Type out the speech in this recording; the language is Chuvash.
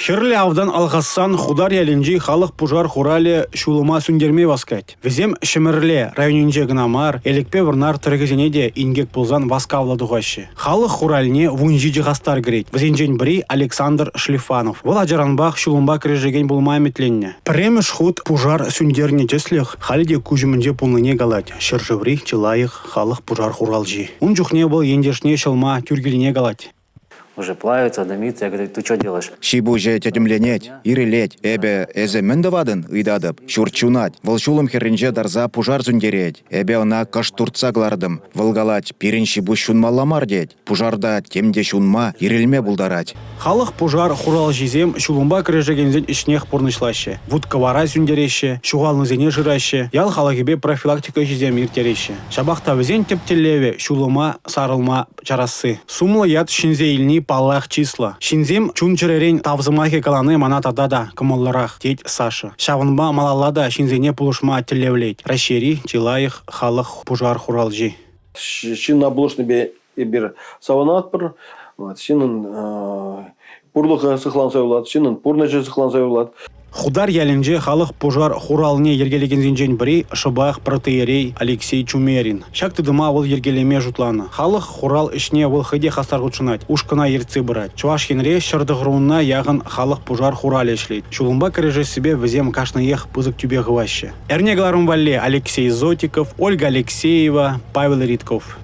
Хӗрлӗ автан алхассан Хутар ялӗнчи халӑх пушар хуралӗ ҫулӑма сӳнтерме васкать. Вӗсем Ҫӗмӗрле районӗнче кӑна мар, Элӗкпе Вӑрнар тӑрӑхӗсене те инкек пулсан васкавлӑ тухаҫҫӗ. Халӑх хуралне 17 хастар кӗрет. Вӗсенчен пӗри Александр Шлифанов. Вӑл ачаранпах ҫулӑмпа кӗрешекен пулма ӗмӗтленнӗ. Пӗрремӗш хут пушар сӳнтернӗ тӗслӗх халӗ те куҫ умӗнче пулнине калать ҫӗршыври чи лайӑх халӑх пушар хуралҫи. Ун чухне вӑл ентешне ҫӑлма тӳр килнине калать. Уже плавится, дымится. Я говорю, ты что делаешь? Ҫи-пуҫӗ тӗтӗмленет, ирӗлет. Эпӗ «Эсӗ мӗн тӑватӑн?» ыйтатӑп. Ҫурт ҫунать. Вӑл ҫулӑм хӗрринче тӑрса пушар сӳнтерет. Эпӗ ӑна кӑшт туртса кӑлартӑм. Вӑл калать, пирӗн ҫи-пуҫ ҫунмалла мар тет. Пушарта тем те ҫунма, ирӗлме пултарать. Халӑх пушар хуралҫисем ҫулӑмпа кӗрешекенсен ӗҫнех пурнӑҫлаҫҫӗ. Вут-кӑвара сӳнтереҫҫӗ, ҫухалнисене шыраҫҫӗ, ял халӑхӗпе профилактика ӗҫӗсем ирттереҫҫӗ. Ҫапах та вӗсен тӗп тӗллевӗ – ҫулӑма сарӑлма чарасси. Сумлӑ ят ҫӗнсе илни, паллах, чыслӑ. Ҫынсем чун-чӗререн тав сӑмахӗ калани мана тата та кӑмӑллӑрах, тет Саша. Ҫавӑнпа малалла та ҫынсене пулӑшма тӗллевлет Раҫҫейри чи лайӑх халӑх пушар хуралҫи. Ҫынна пулӑшнипе эпир савӑнатпӑр. Ҫыннӑн пурлӑхӗ сыхланса юлать, ҫыннӑн пурнӑҫӗ сыхланса юлать. Хутар ялӗнче халӑх пушар хуралне йӗркелекенсенчен пӗри шӑпах протоиерей Алексей Чумерин. Ҫак тытӑма вӑл йӗркелеме шутланӑ. Халӑх хурал ӗҫне вӑл хӑй те хастар хутшӑнать, ушкӑна ертсе пырать. Чӑваш Енре 190 яхӑн халӑх пушар хуралӗ ӗҫлет. Ҫулӑмпа кӗрешессипе вӗсем кашниех пысӑк тӳпе хываҫҫӗ. Эрне кӑларӑм валли Алексей Зотиков, Ольга Алексеева, Павел Ритков.